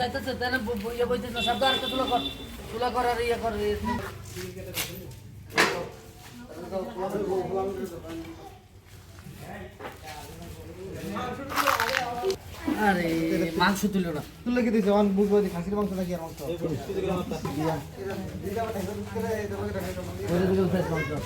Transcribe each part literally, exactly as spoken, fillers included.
Ito, ito, ito, bu-, bu-, iya, bu-, ito, sabda, ito, tula kor. Tula kor, ari, iya, kor, iya. Are, mangso tulio na. Tulio ki tuise, on bujbo di, khasir mangso na ki ar mangso? Iya. Original fresh mangso.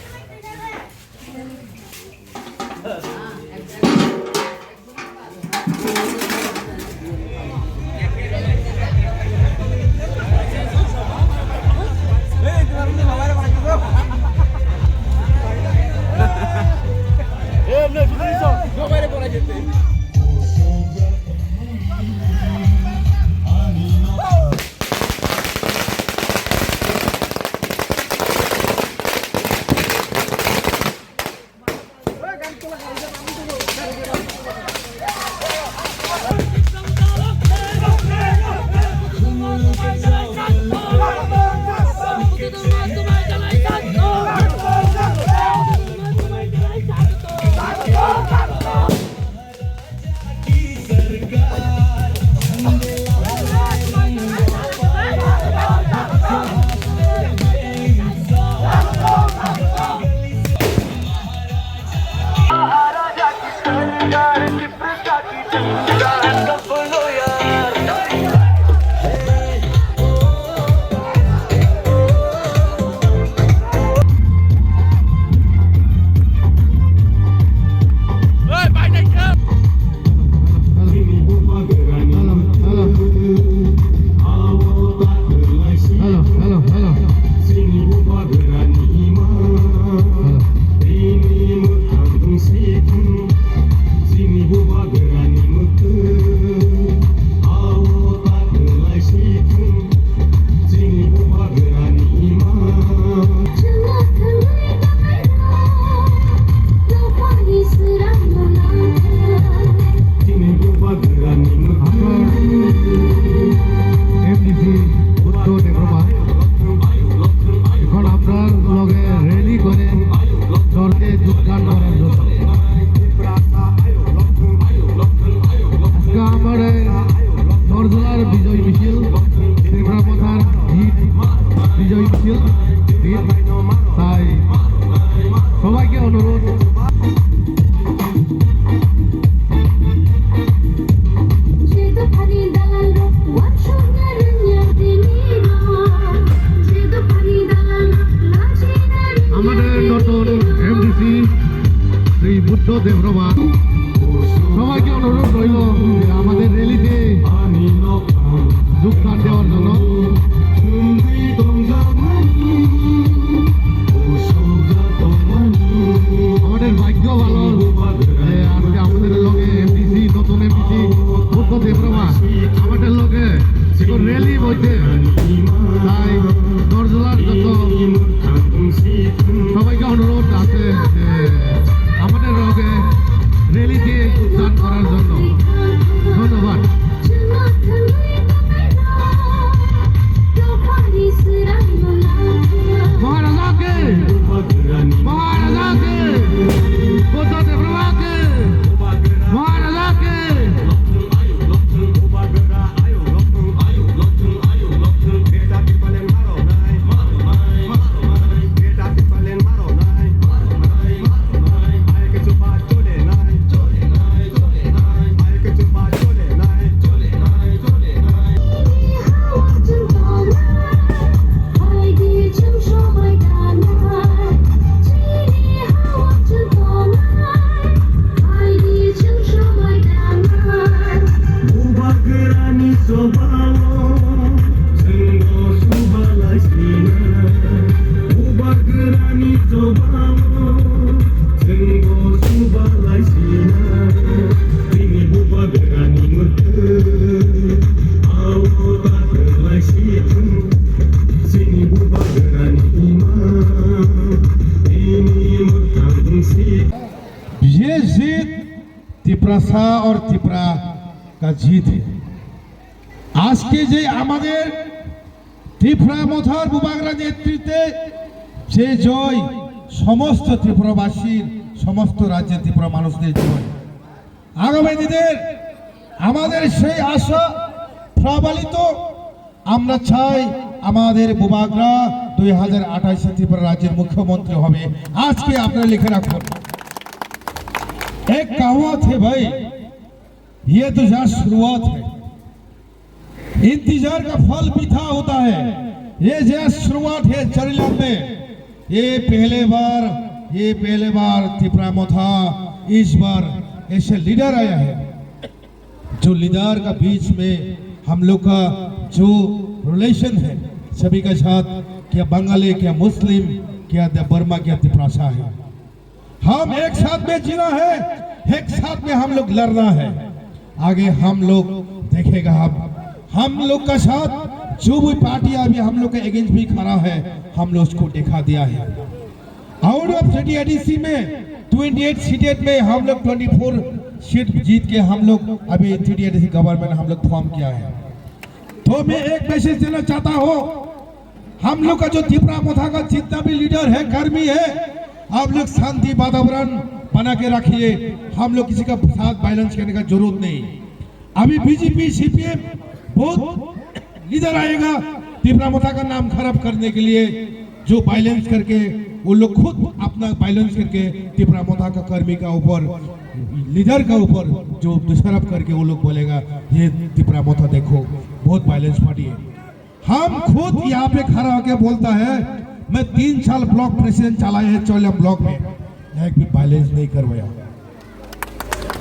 Hello, hello, hello. MDC উত্তর দেবপ্রভা এখন আপনার লগে র্যালি করে দলকে যোগদান করার জন্য। আজকে আমার এই নরজলার বিজয় মিছিল, ত্রিপুরা মথার ভিত বিজয় মিছিল, ভিত। তাই সবাইকে অনুরোধ। আমাদের নতুন এমডিসি শ্রী বুদ্ধদেব রমা। সবাইকে অনুরোধ রইল যে আমাদের র্যালিতে যোগদান দেওয়ার জন্য। আমাদের ভাগ্য ভালো যে আজকে আমাদের লগে এমডিসি, নতুন এমডিসি বুদ্ধদেব রমা আমাদের লগে এখন র্যালি বইতে, তাই নরজলার যত সবাইকে অনুরোধ আছে যে আমাদের লগে র্যালিতে যোগদান করার জন্য। ধন্যবাদ। মহারাজা কে, মহারাজা কে, বুদ্ধদেব রমা কে, মহারাজা কে। Bubagrani chobao chwngno subalai sinai. Bubagrani chobao chwngno subalai sinai. Bini bubagrani mwtwi ao ta kwlai si thung. Chini bubagrani ima bini mwkhang si. ये जीत तिपरासा और तिपरा का जीत है। আজকে যে আমাদের ত্রিপুরা মথার বুবাগ্রা নেতৃত্বে যে জয়, সমস্ত ত্রিপুরাবাসীর, সমস্ত রাজ্যের ত্রিপুরা মানুষদের জয়। আগামী দিনের আমাদের সেই আশা, প্রবালিত আমরা চাই আমাদের বুবাগ্রা দুই হাজার আঠাশে ত্রিপুরা রাজ্যের মুখ্যমন্ত্রী হবে। আজকে আপনারা লিখে রাখুন, এক কাহাওয়াত হে ভাই, ইয়ে তো জাস্ট শুরুয়াত হে। इंतजार का फल मीठा होता है। ये जस्ट शुरुआत है चौड़ीलाम में। ये पहले बार, ये पहले बार तिपरा मोथा इस बार ऐसे लीडर आया है, जो लीडर का बीच में हम लोग का जो रिलेशन है सभी का साथ, क्या बंगाली, क्या मुस्लिम, क्या द-, बर्मा, क्या तिपरासा है। हम एक साथ में जीना है, एक साथ में हम लोग लड़ना है। आगे हम लोग देखेगा, हम, हम लोग का साथ जो भी पार्टी अभी हम लोग का अगेंस्ट भी खड़ा है, हम लोग उसको दिखा दिया है। आउट ऑफ टीटीआईडीसी में ट्वेंटी एट सीटेड में हम लोग ट्वेंटी फोर सीट जीत के हम लोग अभी टीटीआईडीसी गवर्नमेंट हम लोग फॉर्म किया है। तो मैं एक मैसेज देना चाहता हूँ, हम लोग का जो तिपरा मोथा का जितना भी लीडर है, कर्मी है, आप लोग शांति वातावरण बना के रखिए। हम लोग किसी का साथ वायलेंस करने का जरूरत नहीं। अभी बीजेपी, सीपीएम बहुत लीडर आएगा तिपरा मोथा का नाम खराब करने के लिए, जो वायलेंस करके वो लोग खुद अपना वायलेंस करके तिपरा मोथा का कर्मी का ऊपर, लीडर का ऊपर जो दोषारोप करके वो लोग बोलेगा, "ये तिपरा मोथा देखो, बहुत वायलेंस पार्टी है।" हम खुद यहाँ पे खड़ा होके बोलता है, मैं तीन साल ब्लॉक प्रेसिडेंट चलाए हैं चौड़ीलाम ब्लॉक में, एक भी वायलेंस नहीं करवाया,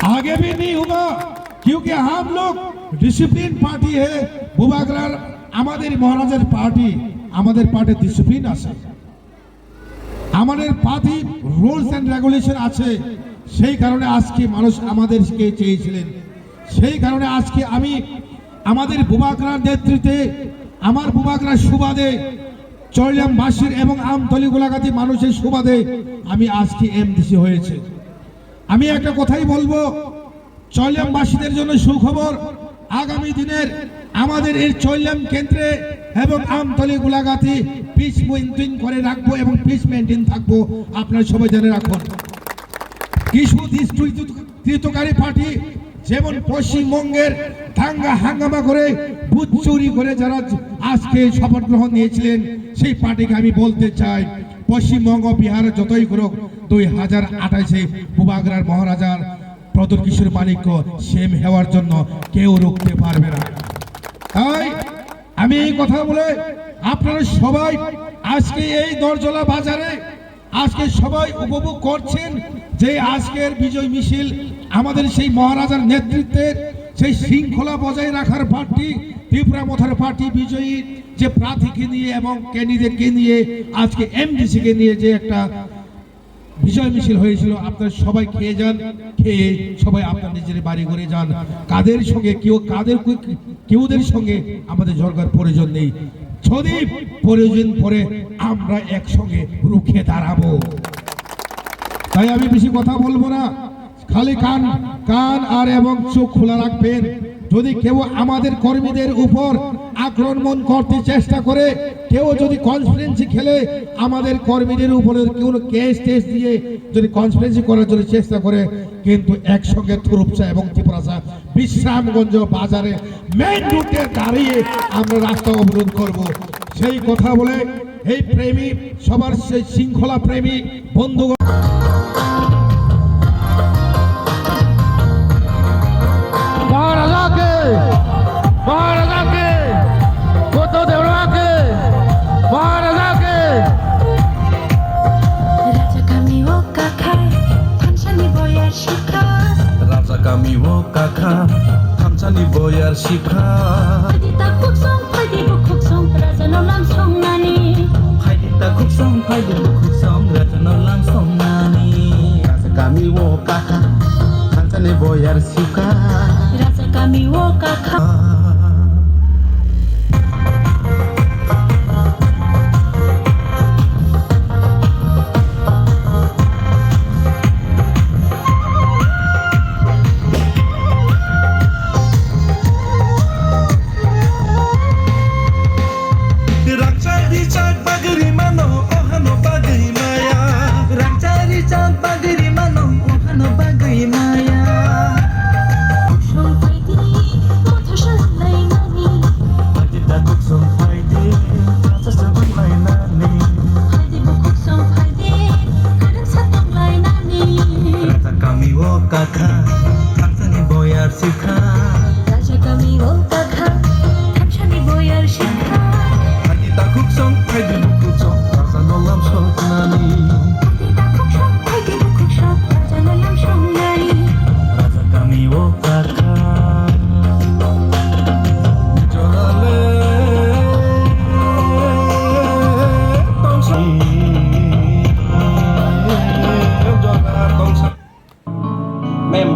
आगे भी नहीं होगा, क्योंकि हम लोग डिसिप्लिन पार्टी है। বুবাগ্রার আমাদের মহারাজার পার্টি, আমাদের পার্টি ডিসিপ্লিন আছে, আমাদের পার্টি রুলস এন্ড রেগুলেশন আছে। সেই কারণে আজকে মানুষ আমাদেরকে চেয়েছিলেন। সেই কারণে আজকে আমি আমাদের বুবাগ্রার নেতৃত্বে, আমার বুবাগ্রার সুবাদে, চৌড়ীলামবাসীর এবং আমতলী গোলাঘাটি মানুষের সুবাদে আমি আজকে এমডিসি হয়েছে। আমি একটা কথাই বলবো, চৌড়ীলামবাসীদের জন্য সুখবর, আগামী দিনের আমাদের এই চৌড়ীলাম কেন্দ্রে এবং আমতলী গোলাঘাটি পিস মেইনটেইন করে রাখবো এবং পিস মেইনটেইন থাকবো, আপনারা সবাই জেনে রাখুন। কিছু দুষ্কৃতকারী পার্টি যেমন পশ্চিমবঙ্গের দাঙ্গা হাঙ্গামা করে, ভোট চুরি করে যারা আজকে শপথ গ্রহণ নিয়েছিলেন, সেই পার্টিকে আমি বলতে চাই, পশ্চিমবঙ্গ, বিহারে যতই করুক, দুই হাজার আঠাশে বুবাগ্রার মহারাজার প্রদ্যুৎ কিশোর মাণিক্য সিএম হওয়ার জন্য কেউ রুখতে পারবে না। তাই আমি এই কথা বলে আপনারা সবাই আজকে এই দরজলা বাজারে আজকে সবাই উপভোগ করছেন যে আজকের বিজয় মিছিল আমাদের সেই মহারাজার নেতৃত্বের সেই শৃঙ্খলা বজায় রাখার পার্টি, তিপরা মোথার পার্টি বিজয়ী যে প্রার্থীকে নিয়ে এবং ক্যান্ডিডেটকে নিয়ে আজকে এমডিসিকে নিয়ে যে একটা বিজয় মিছিল হয়েছিল। আপনারা সবাই খেয়ে যান, খেয়ে সবাই আপনার নিজের বাড়ি ঘরে যান। কাদের সঙ্গে কেউ, কাদের কু-, কেউদের সঙ্গে আমাদের ঝগড়ার প্রয়োজন নেই। যদি প্রয়োজন পড়ে আমরা একসঙ্গে রুখে দাঁড়াবো। তাই আমি বেশি কথা বলবো না, খালি কান, কান আর এবং চোখ খোলা রাখবেন। যদি কেউ আমাদের কর্মীদের উপর আক্রমণ করতে চেষ্টা করে, কেউ যদি কনস্পিরেসি খেলে, আমাদের কর্মীদের উপরে কোনো কেস টেস দিয়ে যদি কনস্পিরেসি করার জন্য চেষ্টা করে, কিন্তু একসঙ্গে থুরুপসা এবং ত্রিপুরাসা বিশ্রামগঞ্জ বাজারে মেইন রোডে দাঁড়িয়ে আমরা রাস্তা অবরোধ করব। সেই কথা বলে এই প্রেমী, সবার সেই শৃঙ্খলা প্রেমী বন্ধুগণ। মহারাজাকে, মহারাজাকে, কত দেবরাকে, মহারাজাকে। রাজা কামি ও কাকা, থানসানি বয়ার শিখা। রাজা কামি ও কাকা, থানসানি বয়ার শিখা। Phaidi ta khuksong, phaidi bukhuksong, raja no lang song nani. Phaidi ta khuksong, phaidi bukhuksong, raja no lang song nani. Raja kami o kaka, thansani boyar sika. Raja kami o kaka. Rangchak rijak bagwi mano, ohano bagwi maya. Rangchak rijak bagwi mano, ohano bagwi maya. Song paidi, motha song Thangsani boyar sikha. Raja kami o kakha. Thangsani boyar sikha. Ani takhuk song, phaidi bukhuk song, raja no lam soknani. Ani takhuk song, phaidi bukhuk song, raja no lam soknani. Raja kami o kakha. Jorale, tongsa. Jorale, tongsa. Mem.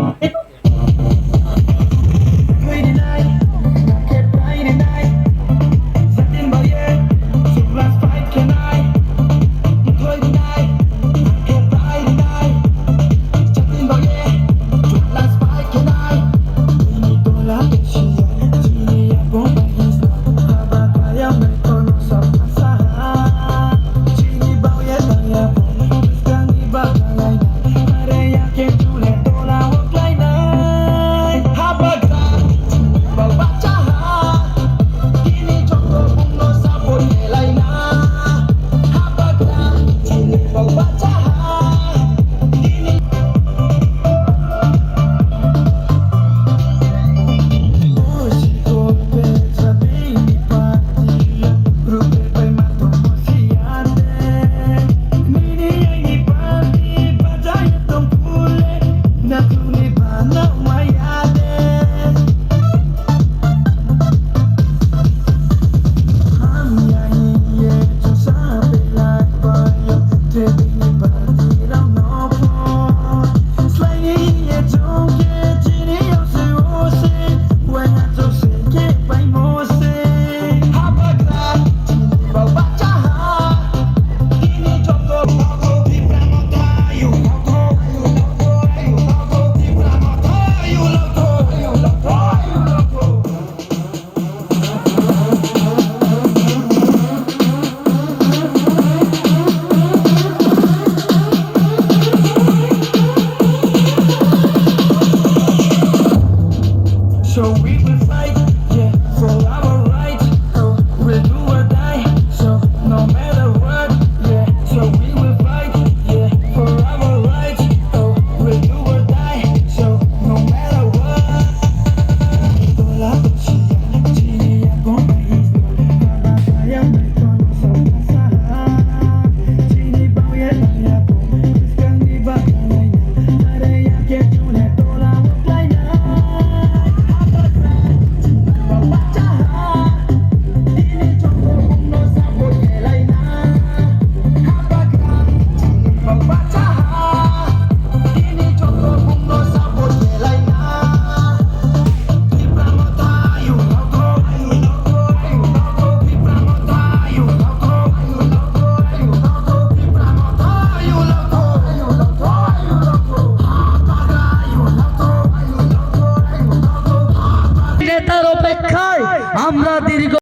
So we will fight, yeah, for our rights. Oh, we'll do or die. So no matter what, yeah. So we will fight, yeah, for our rights. Oh, we'll do or die. So no matter what. নেতার অপেক্ষায় আমরা